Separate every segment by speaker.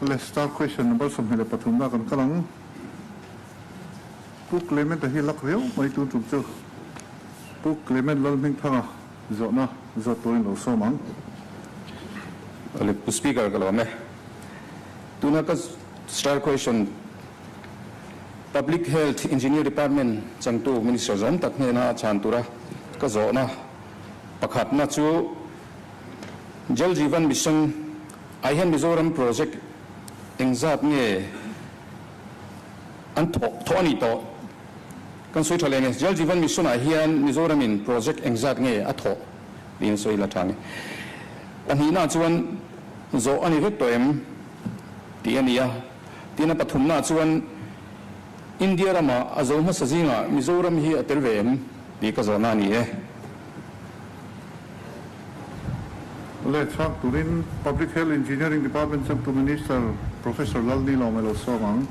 Speaker 1: Le star question number 23 na kan kal ang. Pu Clement a hi lak riau mai tun tum chu. Pu Clement Lalhmingthanga zawhna zawt turin lo sawm ang.
Speaker 2: Le Pu Speaker ka lawm e. Tuna ka star question Public Health Engineer Department changtu Minister zawm tak hnena chhan tura ka zawhna pakhatna chu Jal Jeevan Mission ah hian Mizoram project engzat nge an thawh thawh a nih tawh? Kan sawi tha leh nge Jal Jeevan Mission ah hian Mizoram in project engzat nge a thawh tiin sawi la tha nge. Pahnihna chuan zawh a ni vek tawh em tih a ni a. Tina pathumna chuan India rama a zo hmasa zingah Mizoram hi a tel ve em tih ka zawhna a ni e.
Speaker 1: Le chhak turin Public Health Engineering Department changtu Minister Professor Lalnilawm a lo sawm ang.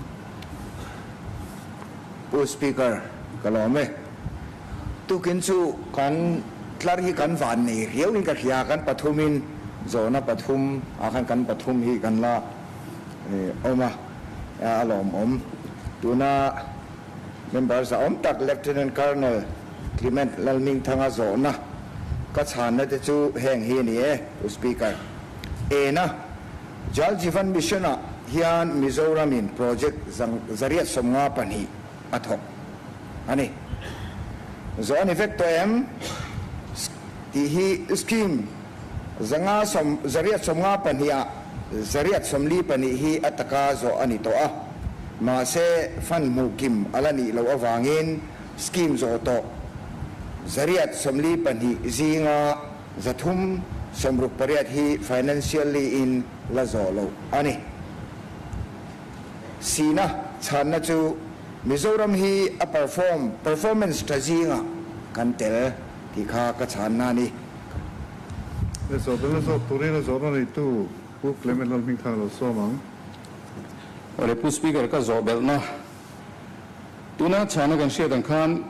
Speaker 3: Pu Speaker, ka lawm e. Tukin chu kan tlar hi kan van nei riauin ka hria, kan pathumin zawhna pathum ah khan kan pathum hi kan la awm a, a lawmawm. Tuna member zahawm tak Lieutenant Colonel Clement Lalhmingthanga zawhna ka chhanna te chu heng hi a ni e, Pu Speaker. Ena, Jal Jeevan Mission-ah hian Mizoramin project 152 a thawk a ni. Zawh a ni vek tawh em? Tih hi scheme 582 ah 142 hi a taka zawh a ni tawh a, mahse fund hmuh kim a la nih loh avangin scheme zawh tawh 142 zinga 368 hi financially in la zawh loh a ni. Sina chhanna chu Mizoram hi a perform performance tha zingah kan tel tih kha ka chhanna a ni.
Speaker 1: He zawhbelna zawk turin a zawhna neitu Pu Clement Lalhmingthanga lo sawm ang.
Speaker 2: Awle Pu Speaker ka zawhbelhna tuna chhana kan hriat ang khan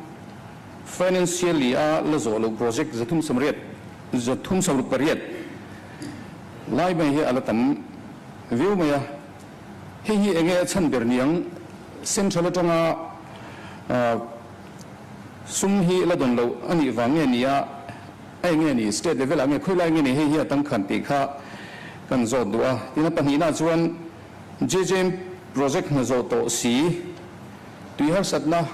Speaker 2: financially a la zawh loh project 380 368 lai mai hi a la tam viau mai a, hei hi enge a chhan ber niang central atanga sum hi la dawn loh a nih vang nge ni a, A eng nge ni? State level ah nge khawilai nge ni hei hi a tang khan tih kha kan zawt duh a. Tin a pahnihna chuan JJM project hna zawh tawh si tui harsatna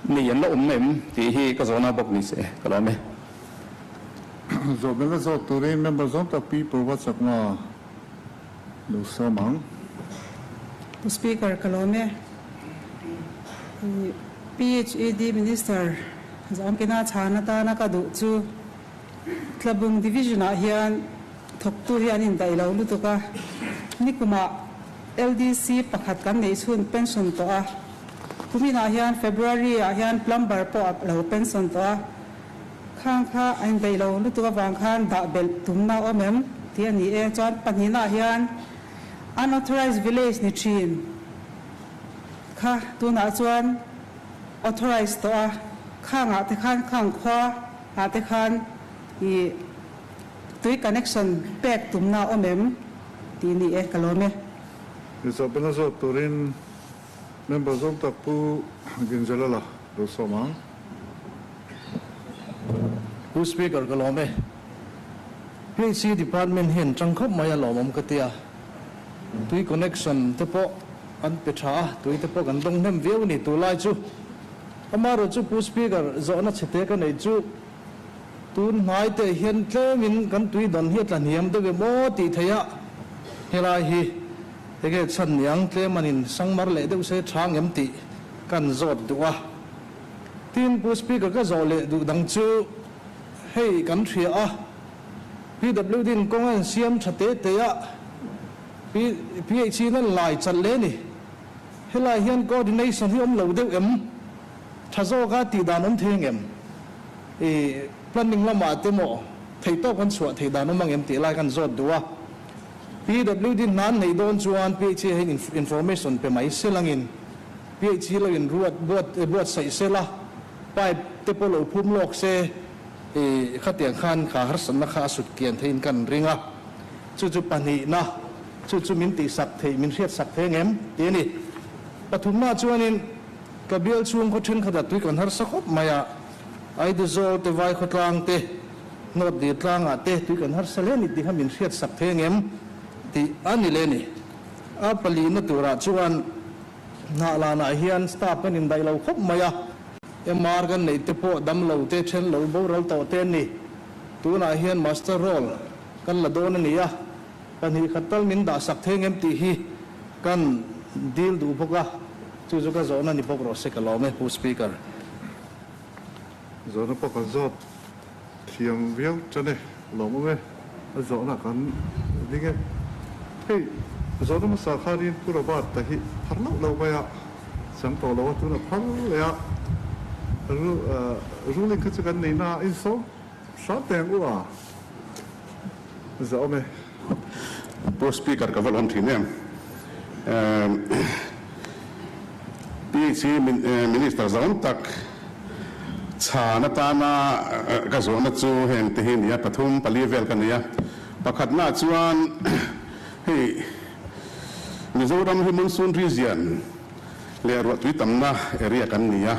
Speaker 2: nei an la awm em tih hi ka zawhna bawk ni se ka lawm e.
Speaker 1: Zawhbelna zawt turin member zawng tak Pi Purva Chakma lo sawm ang.
Speaker 4: Pu Speaker ka lawm e. PHED Minister Zawmkina chhan atana ka duh chu Tlabung Division-ah hian thawktu hi an indaih lo lutuk a, nikumah LDC pakhat kan neih chhun pension tawh a, kuminah hian February-ah hian plumber pawh a lo pension tawh a, khang kha a indaih lo lutuk avang khan dah belh tumna a awm em tih a ni e. Chuan pahnihnaah hian unauthorized village ni thin kha tunah chuan authorized tawh a, khangah te khan khang khua ah te khan ih tui connection pek tumna a awm em tih ni e, ka lawm e.
Speaker 1: Zawhbelna zawt turin member zawng tak Pu Ginjalala lo sawm ang.
Speaker 5: Pu Speaker ka lawm e. PHC department hian tang khawp mai a lawmawm ka tia. Tui connection te pawh an pe tha a, tui te pawh kan dawng hnem viau a ni tulai chu. Amaherawh chu Pu Speaker zawhna chhete ka neih chu tun hnai te hian tlemin kan tui dawn hi a tla hniam deuh em aw tih theih a, helai hi enge chhan niang tlem an in sangmar leh deuh se tha ngem tih kan zawt duh a. Tin, Pu Speaker ka zawh leh duh dang chu hei kan hria a, PWD in kawng a insiam tha te te a, PHC in an lai chalh le ni. Helai hian coordination hi awm lo deuh em? Tha zawka tih dan awm thei angem? I planning lamah te maw theih tawk kan chhuah theih dan awm angem tih lai kan zawt duh a. PWD hna an neih dawn chuan PHC hian information pe mai se langin PHC lo in ruat buat buatsaih se la, pipe te pawh lo phum lawk se i khatiang khan kha harsatna kha a sut kian theihin kan ring a. Chu chu pahnihna. Chu chu min tihsak theih, min hriatsak thei angem? Tih a ni. Pathumna chuanin ka bial chhung khaw thenkhatah tui kan harsa khawp mai a, Aidizawl te, Vaikhawtlang te, Hnawtdir tlangah te tui kan harsa hle a ni tih kha min hriatsak thei angem? Tih a ni leh a ni. A palihna turah chuan hnahlanah hian staff kan indaih lo khawp mai a, MR kan neih te pawh damlo te, then lo boral tawh te an ni. Tunah hian master roll kan la dawn a ni a, 2 khat tal min dah sak thei ngem tih hi kan dil duh bawk a, chu chu ka zawhna ni bawk rawh se ka lawm e, Pu Speaker.
Speaker 1: Zawhna pawh kan zawt thiam viau tan e, lawm awm e, a zawhna kan ding e. Hei, zawhna hmasa khanin Pu Robert ta hi phar loh lo mai a, chang tawh lo a, tuna phar leh a, ruling kha chu kan nei na a, insawm hram teh ang u a, zawh awm e.
Speaker 6: Pu Speaker ka va lawm thin em. PHC Minister zawng tak chhan atana ka zawhna chu heng te hi nia pathum pali vel ka nei a. Pakhatna chuan hei Mizoram hi monsoon region leh ruahtui tamna area kan ni a.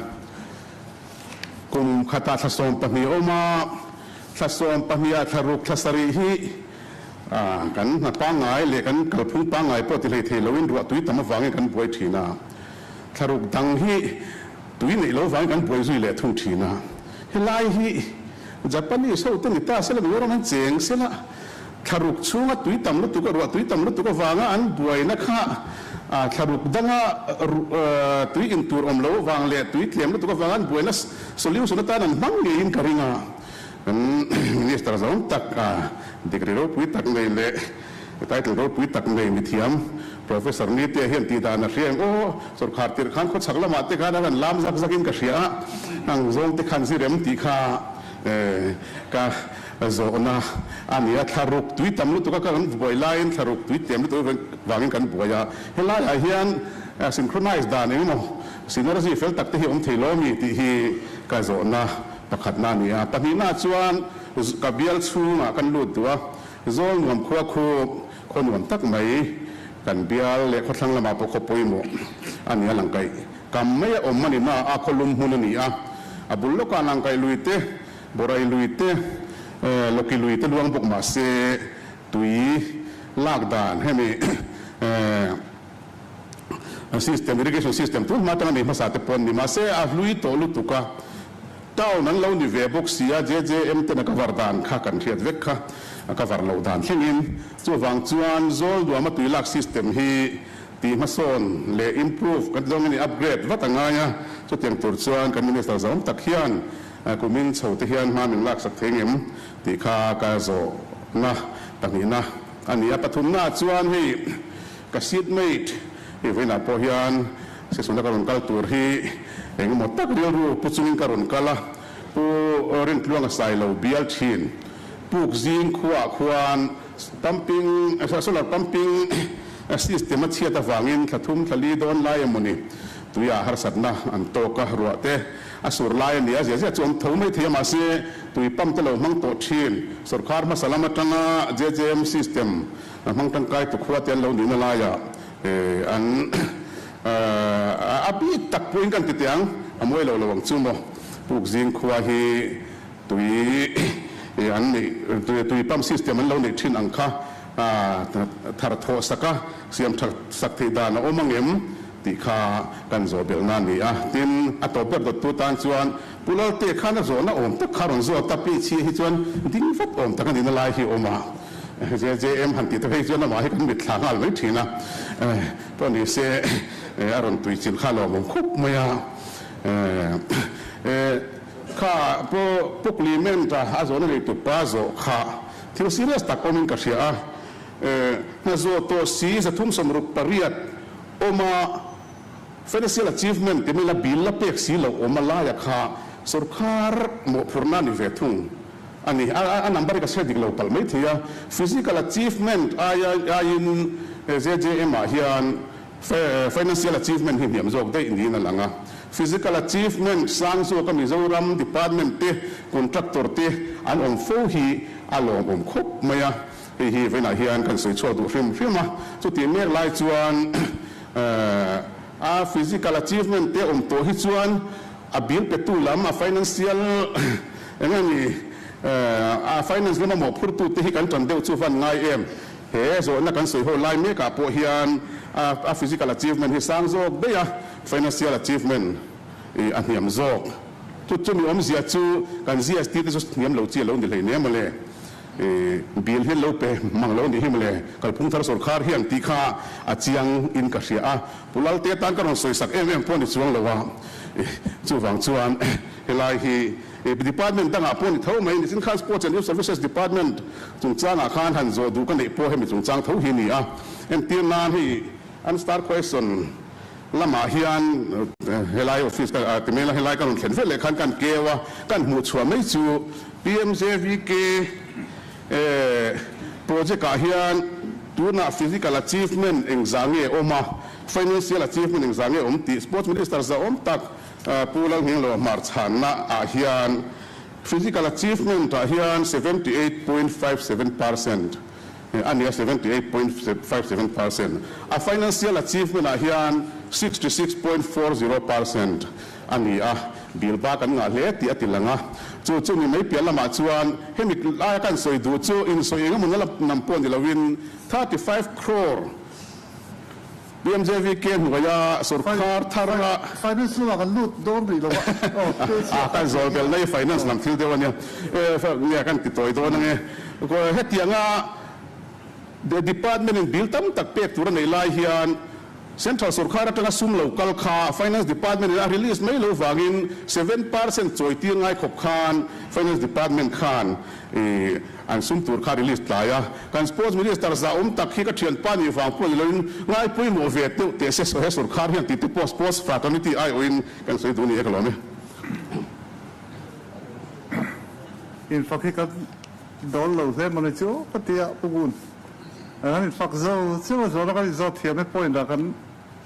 Speaker 6: Kum khatah thla 12 a awm a, thla 12 ah thla ruk thla 7 hi kan hna pangngai leh kan kalphung pangngai pawh ti hlei thei loin ruahtui tam avangin kan buai thin a. Thla ruk dang hi tui neih lo vangin kan buai zui leh thung thin a. Helai hi Japanese ho te ni ta sela Mizoram an cheng sela thla ruk chhunga tui tam lutuk a ruahtui tam lutuk avanga an buaina kha thla ruk danga tui in tur awm lo avang leh tui tlem lutuk avanga an buaina solution atan an hmang ngeiin ka ring a. Kan Minister zawng tak degree ropui tak nei leh title ropui tak nei mithiam Professor Nite hian tih dan a hria eng aw, sawrkhar tirh khan khawchhak lamah te khan a rawn lam zak zakin ka hria a, ang zawng te khan zirem tih kha ka zawhna a ni a. Thla ruk tui tam lutuk a kan buai laiin thla ruk tui tlem lutuk vangin kan buai a, helaiah hian synchronize dan eng emaw synergy fel tak te hi awm thei lo mi tih hi ka zawhna pakhatna a ni a. Pahnihna chuan ka bial chhungah kan lut duh a, zawl nuam khua khu khaw nuam tak mai kan bial leh khawthlang lamah pawh khaw pawimawh a ni a, langkaih kam mai a awm a ni na a, khaw lum hmun a ni a, a bul lawkah langkaih lui te, borai lui te, loki lui te luang bawk mah se tui lak dan hemi system irrigation system tun hma atanga nei hmasa te pawh an ni mah se a hlui tawh lutuk a, town an lo ni ve bawk si a, JJM ten a cover dan kha kan hriat vek kha a cover loh dan thlengin chuvang chuan zawl duama tui lak system hi tih hmasawn leh improve kan ti zawng nge ni upgrade vat a ngai a, chutiang tur chuan kan minister zawng tak hian kumin chho te hian hma min laksak thei ngem tih kha ka zawhna pahnihna a ni a. Pathumna chuan hei ka seatmate hei vawiinah pawh hian session a ka rawn kal tur hi engemaw tak rilru pu chungin ka rawn kal a, Pu Rintluanga Sailo bial thin puk zing khuaah khuan pumping solar pumping system a chhiat avangin thla thum thla li dawn lai emawni tuiah harsatna an tawk a, ruah te a sur lai a ni a, zia zia chu awm tho mai thei a, mahse tui pump te lo hmang tawh thin sawrkar hmasa lam atanga JJM system hmang tangkai tu khua te an lo nihna laiah an a bik tak pawhin kan ti teh ang, a mawi lo lo ang chu maw puk zing khua hi tui an neih tui pump system an lo neih thin ang kha thar thawh sak a, siam that sak theih dan a awm angem tih kha kan zawh belhna a ni a. Tin, a tawp ber dawttu tan chuan Pu Lalte khan a zawhna awm tak kha rawn zawt a, PHC hi chuan ding vat awm tak a nihna lai hi a awm a, JJM han tih te phei chuan amah hi kan mit thla nghal mai thin a, pawh ni se a rawn tui chilh kha a lawmawm khawp mai a. Kha Pu Pu Clement-a a zawhna nei tupa zawh kha thil serious tak awmin ka hria a, hna zawh tawh si 368 awm a, Financial achievement ti mila bill la pek si loh awm a laia kha sawrkar mawhphurhna a ni ve thung a ni. A number hi ka hre dik lo palh mai thei a. Physical achievement aia aiin JJM ah hian financial achievement hi hniam zawk daih niin a lang a. Physical achievement sang zawka Mizoram department te contractor te an awm fo hi a lawmawm khawp mai a. Hei hi vawiinah hian kan sawi chhuak duh hrim hrim a. Chutih mek lai chuan a physical achievement te awm tawh hi chuan a bill petu lam, a financial eng nge ni, a finance lama mawhphurtute hi kan tan deuh chu van ngai em? He zawhna kan sawi ho lai mekah pawh hian a physical achievement hi sang zawk daih a, financial achievement a hniam zawk. Chu chumi awmzia chu kan GST te chu hniam lo chi a lo ni hleinem mawle. Bill hi lo pe mang lo nih hi mawle. Kalphung thar sawrkhar hian tih kha a chiang in ka hria a. Pu Lalte tan ka rawn sawi sak em em pawh ni chuang lo a. Chuvang chuan helai hi Department dangah pawh ni tho mai ni. Tin khan Sports and Youth Services Department chungchangah khan han zawh duh ka neih pawh hemi chungchang tho hi a ni a. Entir nan hei an star question lamah hian helai office ka ti mai la, helai ka rawn thlen vel leh khan kan keu a, kan hmuh chhuah mai chu PMJVK project ah hian tunah physical achievement engzah nge awm a, financial achievement engzah nge awm tih Sports Minister zahawm tak Pu Lalhminglo hmarchhanna ah hian physical achievement ah hian 78.57% a ni a, 78.57%. A financial achievement ah hian 66.40% a ni a, bill ba kan ngah hle tih a ti lang a. Chu chu mi mai piah lamah chuan hemi laia kan sawi duh chu insawi engemaw na lam pawh ni loin 35 crore PMJVK hnuaia sawrkar thar a.
Speaker 1: Finance lamah kan lut dawn rih lo a.
Speaker 6: A kan zawl belh na i finance lam thil deuh a nia. Nge kan ti tawi dawn ange. Hetianga department in bill tam tak pek tur a neih lai hian Central sawrkar atanga sum lo kal kha Finance department in a release mai lo vangin 7% chawi tir ngai khawp khan Finance department khan An sum tur kha release tlai a, kan Sports Minister zahawm tak hi ka thianpa nih vang pawh ni loin ngai pawimawh ve deuh teh se he sawrkhar hian tih te pawh Sports Fraternity aiawhin kan sawi duh ni e ka lawm e.
Speaker 1: Infak hi kan dawl lo hle mawni chu ka ti a, Pu Gun. Kan infak zo chiah a, zawhna kan inzawt thiam e point ah kan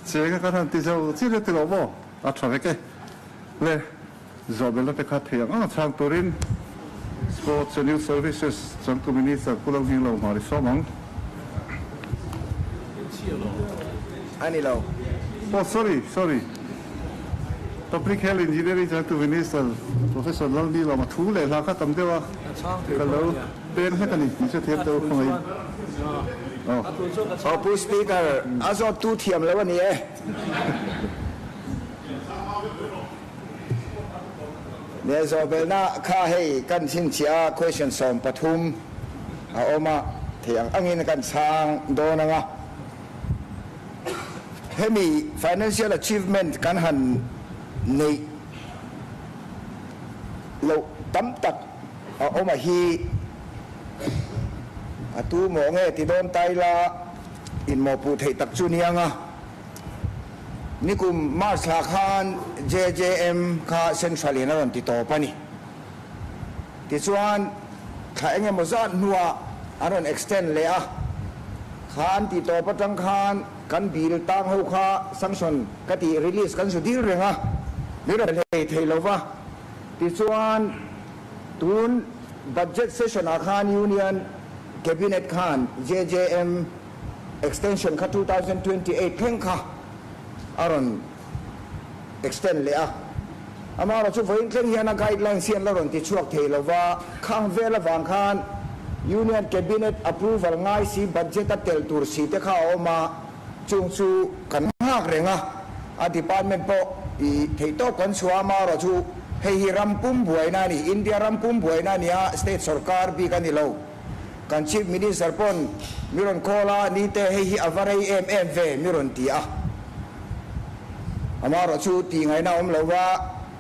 Speaker 1: cheng a kan han ti zo chiah hle ti lo maw? A tha vek e. Le. Zawhbelna te kha thei ang ang a chhang turin Sports and Youth Services changtu Minister Pu Lalhminglo Hmar i sawm ang.
Speaker 3: A ni lo.
Speaker 1: Oh sorry, sorry. Public Health Engineering changtu Minister Professor Lalnilawma thu leh hla kha tam deuh a ka lo peng hlek a ni. Min hrethiam teh u khawngaih in. Oh.
Speaker 3: Oh Pu Speaker, a zawttu thiam lo a ni e. Nel zawhbelna kha hei kan chhinchhiah a, question 13 a awm a, thei ang angin kan chhang dawn ang a. Hemi financial achievement kan han neih loh tam tak a awm a hi a tu mawh nge ti dawn ta ila inmawhpuh theih tak chu niang a. Nikum March thla khan JJM kha Central in a rawn ti tawp a ni. Tichuan, thla eng emaw zat hnuah an rawn extend leh a. Kha an ti tawp atang khan kan bill tang ho kha sanction ka tih release kan zu dil reng a, min rawn hlei thei lo va. Tichuan, tun budget session ah khan Union Cabinet khan JJM Extension kha 2028 thleng kha a rawn extend leh a. Amaherawh chu vawiin thleng hian a guidelines hi an la rawn ti chhuak thei lo va, khang vel avang khan Union Cabinet approval ngai si budget a tel tur si te kha a awm a, chung chu kan nghak reng a, a department pawh i theihtawk kan chhuah a, amaherawh chu hei hi ram pum buaina a ni, India ram pum buaina a ni a, state sorkar bik a ni lo. Kan Chief Minister pawn mi rawn call a, ni te hei hi a va rei em em ve mi rawn ti a. Amaherawh chu tih ngaihna a awm lo va,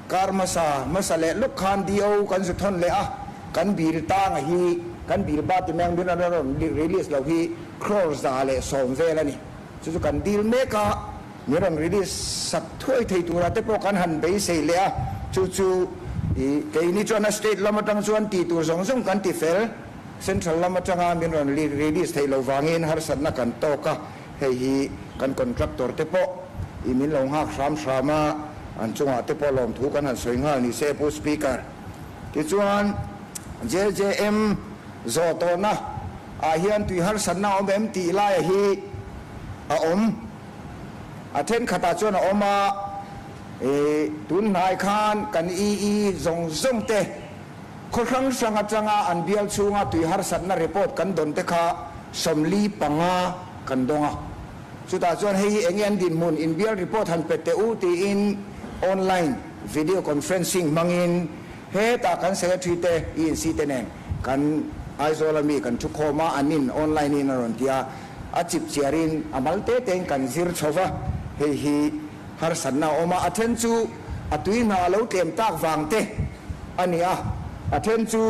Speaker 3: kar hmasa hmasa leh lawk khan DO kan zu thawn leh a, kan bill tanga hi kan bill ba ti mai ang min rawn release lo hi crore 110 vel a ni. Chu chu kan deal mek a, min rawn release sak thuai thei tura te pawh kan han beisei leh a, chu chu i keini chuan a state lam atang chuan tih tur zawng zawng kan ti fel, central lam atanga min rawn release theih loh vangin harsatna kan tawk a, hei hi kan contractor te pawh i min lo nghak hram hram a, an chungah te pawh lawmthu kan han sawi nghal ni se Pu Speaker. Tichuan JJM zawh tawhna. Ah hian tui harsatna a awm em tih laia hi a awm. A thenkhatah chuan a awm a, ih tun hnai khan kan EE zawng zawng te khaw hrang hrang atanga an bial chhunga tui harsatna report kan dawn te kha 45 kan dawng a. Chutah chuan hei hi enge an dinhmun inbial report han pe teh u tiin online video conferencing hmangin hetah kan secretary te ENC te nen kan Aizawl ami kan thu khawm a, an in online in a rawn ti a, a chip chiar in a mal te te in kan zir chho va, hei hi harsatna a awm a, a then chu a tui hna a lo tlem tak vang te a ni a, a then chu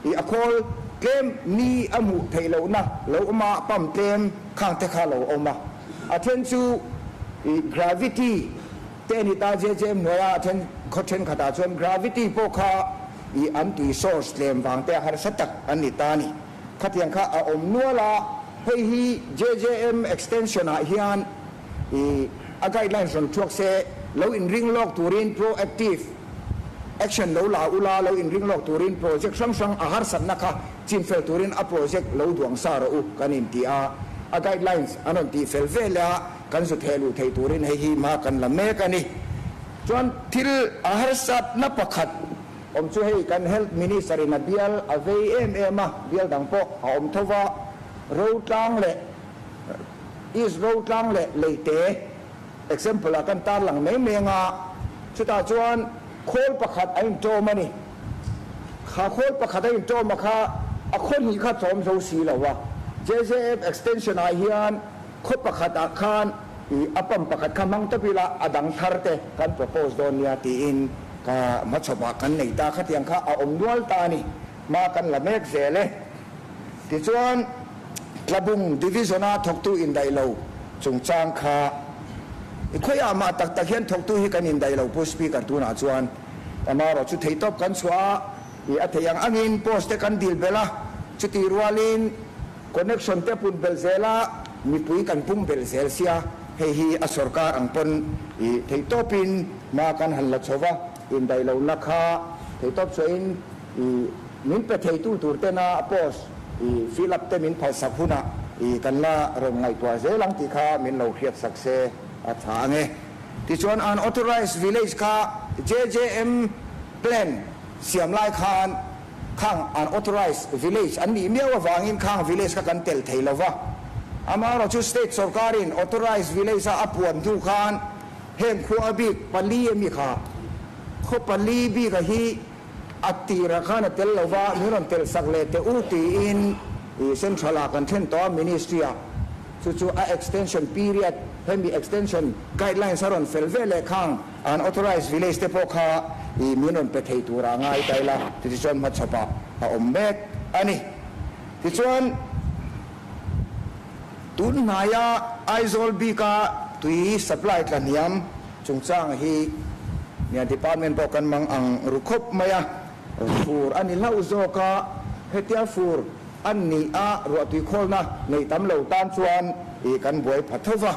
Speaker 3: i a khawl tlem ni a hmuh theih lohna lo awm a, pump tlem khang te kha lo awm a, a then chu i gravity te a ni ta JJM hnuaia a then khaw thenkhatah chuan gravity pawh kha i an tui source tlem vang te a harsa tak an ni ta a ni. Khatiang kha a awm nual a, hei hi JJM extension ah hian i a guidelines rawn thuak se, lo inring lawk turin proactive action lo la ula, lo inring lawk turin project hrang hrang a harsatna kha chinfel turin a project lo duang sa rawh u kan inti a, a guidelines an rawn tihfel vel a, kan zu theh luh theih turin hei hi hma kan la mek a ni. Chuan thil a harsatna pakhat awm chu hei kan Health Minister in a bial a vei em em a, bial dang pawh a awm tho va, Rotlang leh East Rotlang leh Leite example ah kan tarlang mai mai anga, chutah chuan khawl pakhat a intawm a ni. Kha khawl pakhat a intawm a kha a khaw hnih kha chawm zo si lo a, JJF extension ah hian Khaw pakhat ah khan i a pump pakhat kha hmang tawp ila a dang thar te kan propose dawn nia tiin ka hmachhawp ah kan nei ta khatiang kha a awm nual ta a ni. Hma kan la mek zel e. Tichuan Tlabung Division a thawktu indaih lo chungchang kha i khawiah mah tak tak hian thawktu hi kan indaih lo Pu Speaker tunah chuan amaherawh chu theihtawp kan chhuah a i a theih ang angin post te kan dil belh a chutih rualin Connection te pun belh zel a, mipui kan pung belh zel sia, hei hi a sorkar ang pawn i theihtawpin hma kan han la chho va, indaih lohna kha theihtawp chhuahin i min pe theitu tur tena post i fill up te min phalsak hunah i kan la rawn ngaihtuah zel ang tih kha min lo hriatsak se a tha ang e. Tichuan unauthorized village kha JJM plan siam lai khan Khang unauthorized village an nih miau avangin khang village kha kan tel thei lova. Amaherawhchu state sorkarin authorized village a a puan hnu khan heng khua bik pali ami kha khaw pali bika hi a tirah khan a tel lova min rawn tel sak leh teh u tiin i central ah kan then tawh a ministry ah chu chu a extension period hemi extension guidelines a rawn fel ve leh khang Unauthorized village te pawh kha i min rawn pe thei tura a ngai ta ila, chutichuan hmachhawpah a awm mek a ni. Tichuan, tun hnaia Aizawl bika tui supply tla hniam chungchang hi nia department pawh kan mang ang ru khawp mai a, fur a ni hlauh zawk a, hetia fur a nih a ruahtui khawlna nei tam lo tan chuan i kan buai pha tho va.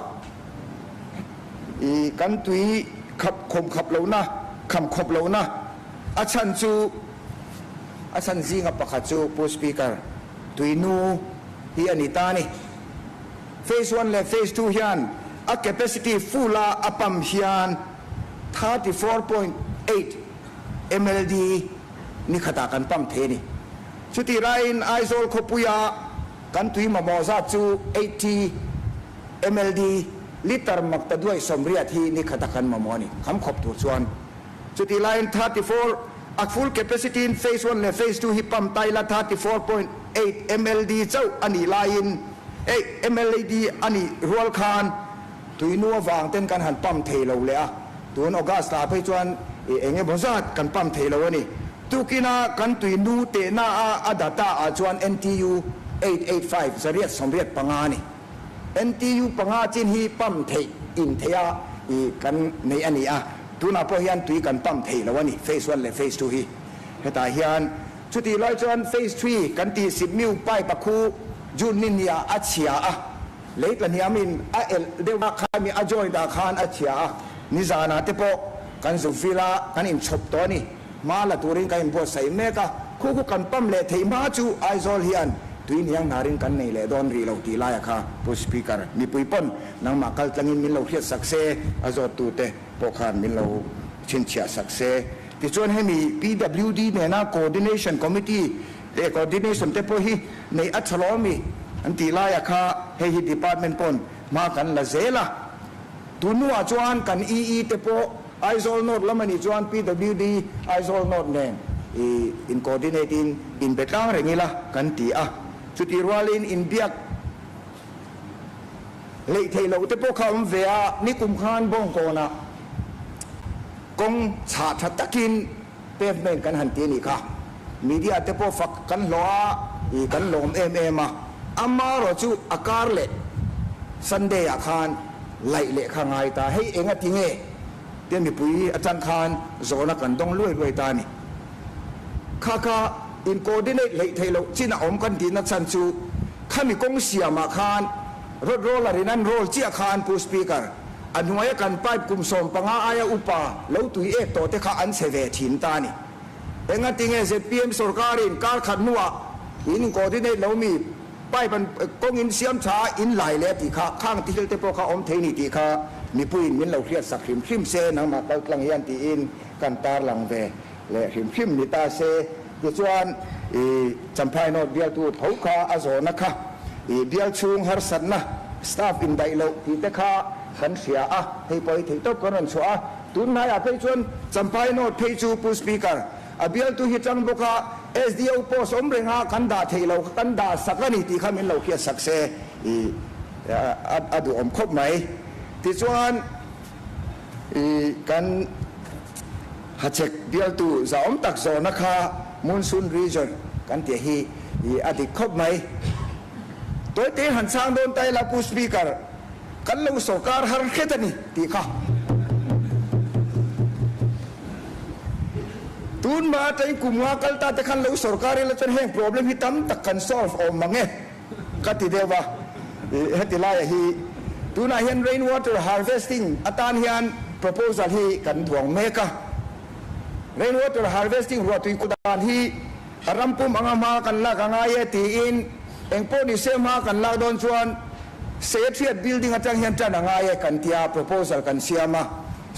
Speaker 3: I kan tui khap khawm khap lohna, kham khawp lohna a chhan chu, a chhan zinga pakhat chu Pu Speaker, tui nu hi a ni ta a ni. Phase one leh phase two hian a capacity full a a pump hian 34.8 mld ni khatah kan pump thei a ni. Chutih laiin Aizawl khawpuia kan tui mamawh zat chu 80 MLD, Liter makta duai 80 hi ni khat a kan mamawh a ni, kham khawp tur chuan. Chutih laiin 34 a full capacity in phase one leh phase two hi pump ta ila 34.8 MLD chauh a nih laiin ei MLD a nih rual khan tuinu avang ten kan han pump thei lo leh a, tun August ah phei chuan i eng emaw zat kan pump thei lo a ni. Tukina kan tuinu tehna a a data ah chuan NTU 885 185 a ni. NTU panga chin hi pump theih in theih a i kan nei a ni a, tunah pawh hian tui kan pump thei lo a ni, phase one leh phase two hi. Hetah hian chutih lai chuan phase three kan tih Sipmiu pipe a khu June ni hniah a chhia a, lei tla hniamin a elh deuh a, khami a joint ah khan a chhia a, nizanah te pawh kan zuk vil a, kan inchhawp tawh a ni. Hma la turin kan inbuatsaih mek a, khu khu kan pump leh theih hma chu Aizawl hian. tui hniang hnarin kan nei leh dawn rih lo tih laia kha Pu Speaker, mipui pawn nangmah kal tlangin min lo hriat sak se, a zawttute pawh khan min lo chhinchhiah sak se. Tichuan hemi PWD nena Coordination Committee leh Coordination te pawh hi neih a tha lawmi an tih laia kha hei hi Department pawn hma kan la zel a. Tunhnuah chuan kan EE te pawh Aizawl North lam a nih chuan PWD Aizawl North nen i in coordinate in inbe tlang reng ila kan ti a. Chutih rualin inbiak hleih theih loh te pawh kha awm ve a, nikum khan Bawngkawnah kawng chhah tha takin pavement kan han ti a nih kha. Media te pawh fak kan hlawh a, i kan lawm em em a. Amarawh chu a kar leh Sunday ah khan laih leh kha ngai ta. Hei enga ti nge te mipui atang khan zawhna kan dawng luai luai ta a ni. Kha kha in coordinate hleih theih loh chin a awm kan tihna chhan chu khami kawng siamah khan road roller in an roll chiah khan Pu Speaker a hnuaia kan pipe kum 15 aia upa lo tui ek tawh te kha an chhe ve thin ta a ni. Engatinge zpm sorkarin kar khat hnuah in coordinate lo mi pipe an kawng in siam tha a in lai leh a tih kha khang thil te pawh kha awm thei ni tih kha mipuiin min lo hriat sak hrim hrim se nangmah kal tlang hian tiin kan tarlang ve leh hrim hrim ni ta se. Tichuan i Champhai North bialtu tho kha a zawhna kha i bial chhung harsatna staff indaih loh tih te kha kan hria a, hei pawh hi theihtawp kan rawn chhuah a. Tunhnaiah phei chuan Champhai North phei chu Pu Speaker, a bialtu hi tang bawk a, SDO post awm reng a, kan dah theih lo kha kan dah sak a ni tih kha min lo hriat sak se i a duhawm khawp mai. Tichuan i kan Hachhek bialtu zahawm tak zawhna kha Monsoon Region kan tih hi i a dik khawp mai. Tawite han chhang dawn ta ila Pu Speaker, Kan lo sorkar har hret a ni tih kha. Tun hma atangin kum nga kal ta te khan lo sorkar ila chuan heng problem hi tam tak kan solve awm mang e ka ti deuh a. Heti laiah hi tunah hian rain water harvesting atan hian proposal hi kan duang mek a. Rain water harvesting ruahtui kut dan hi a ram pum anga hma kan lak a ngai e tiin engpawh ni se hma kan lak dawn chuan Secretariat building atang hian tan a ngai e kan tia proposal kan siam a,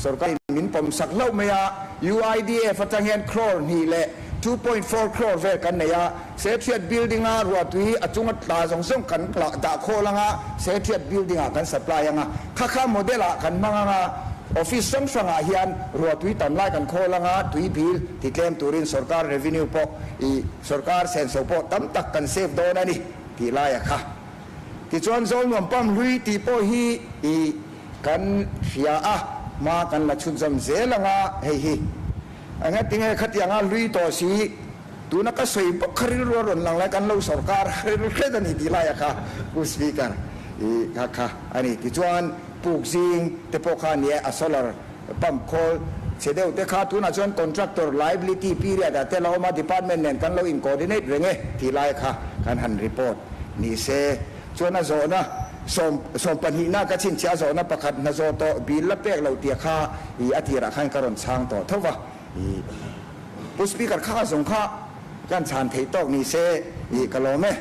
Speaker 3: sorkarin min pawm sak hlauh mai a, UIDF atang hian crore hnih leh 2.4 crore vel kan nei a, Secretariat building a ruahtui a chunga tla zawng zawng kan dah khawl anga Secretariat building ah kan supply anga, kha kha model ah kan hmang anga office hrang hrang ah hian ruahtui tam lai kan khawl anga tui bil ti tlem turin sorkar revenue pawh i sorkar senso pawh tam tak kan save dawn a ni tih laia kha. Tichuan Zawlnuam pam hlui tih pawh hi i kan hria a, hma kan la chhunzawm zel ang a, hei hi eng tinge khatianga hlui tawh si, tuna ka sawi bawk kha rilru a rawn lang lai kan lo sorkar rilru hret a ni tih laia kha Pu Speaker i kha kha a ni. Tichuan puk zing te pawh kha a ni e, a solar pump khawl chhe deuh te kha tunah chuan contractor liability period ah te la awm a, department nen kan lo in coordinate reng e tih lai kha kan han report ni se. Chuan a zawhna sawm 22na ka chhinchhiah a zawhna pakhat hna zawh tawh bill la pek loh tia kha i a tirah khan ka rawn chhang tawh tho va, i Pu Speaker kha zawng kha kan chhan theih tawk ni se i ka lawm e.